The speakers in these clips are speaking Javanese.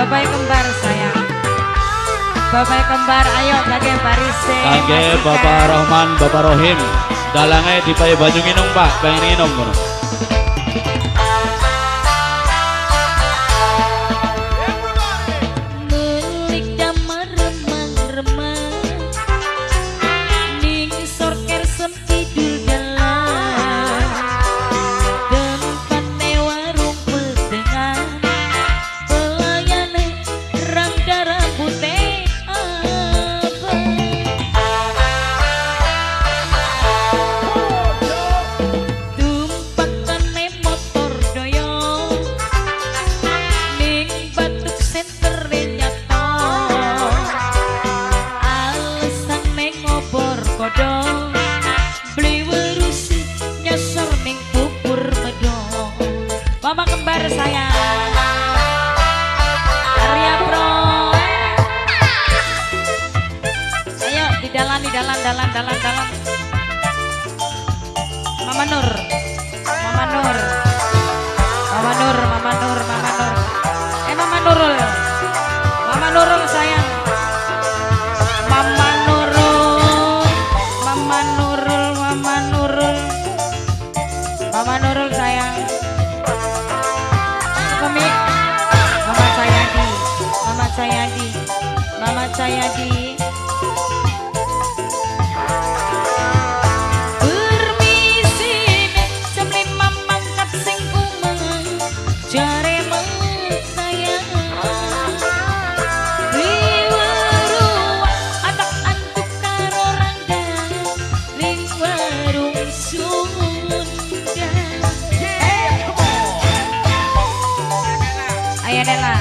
Bapak kembar sayang. Bapak kembar ayo kage barise. Kage Bapak Rohman, Bapak Rohim. Dalange dipae banyu nginum Pak, pengen nginum ngono. Mama kembar sayang. Arya Pro. Ayo di dalan di dalan dalan dalan dalan. Mama Nur. Mama Nur. Mama Nur, Mama Nur, Mama Nur. Mama Nurul. Mama Nurul sayang. Mama Nurul. Mama Nurul, Mama Nurul. Mama Nurul sayang. Mama Cayadi, Mama Cayadi, Mama Cayadi. Permisi jam 5 mangkat sing umeng jare mengkaya. Liweru atak antuk karo rangga ning warung Sunda. Ayo Nela,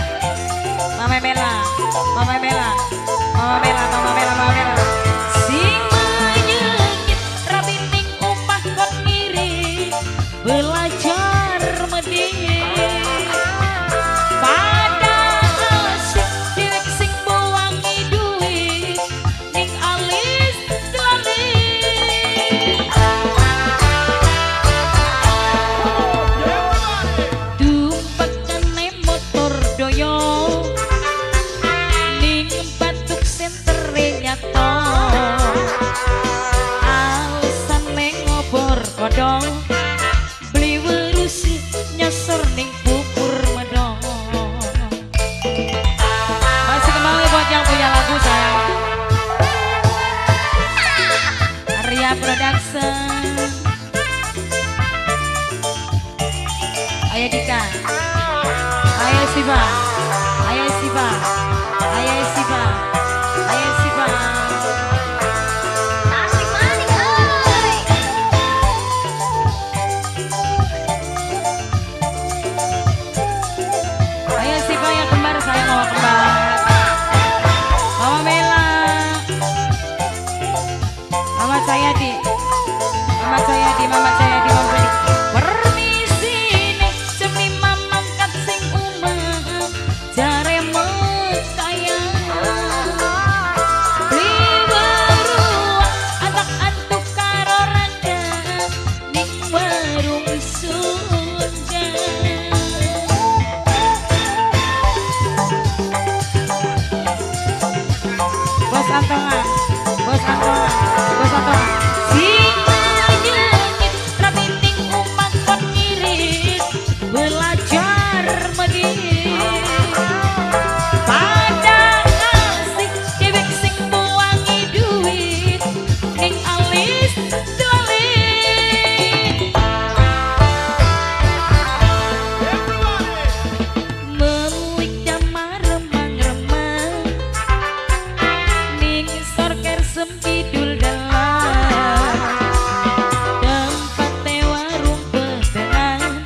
Mama Mela, Mama Mela, Mama Mela, Mama Mela, Mama Mela. Sing menyengit rabi ning omah kon ngiri, belajar medhi. Pada asik dewek sing buangi duit ning alis lali. Tumpakane motor doyo ning batuk sentere nyato. Alasane ngobor kodong beli werusi nyosor ning pupur medong. Masih kembali buat yang punya lagu sayang. Arya Production. Ayo Dika, ayo Siva, ayo Siva, ayo Siva, ayo Siva. Asik maning euy. Ayo Siva yang kembar saya mau kembar. Mama Mela, Mama Cayadi, Mama Cayadi, Mama Cayadi, Mama Cayadi. Permisi nih jam 5 mangkat sing umah jare mekaya. Liweru atak antuk karo rangga ning warung Sunda. Bos Antongan, Bos Antongan, Bos Antongan. Sing menyengit rabi ning omah kon ngirit, belajar medhi. Pada asik dewek sing buangi duit ning alis lali. Melik damar remang-remang ning sorker sempidul dalan. Tempate warung petengan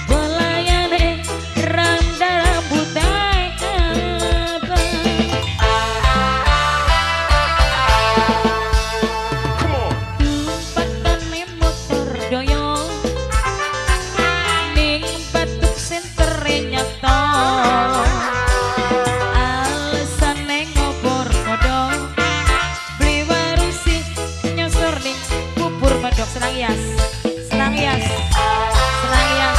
belayane randa rambutai abang. Tumpakane motor doyo ning batuk sentere nyato. Alasane ngobor kodong beli warusi nyosor ning pupur medok. Senang yas, senang yas, senang yas.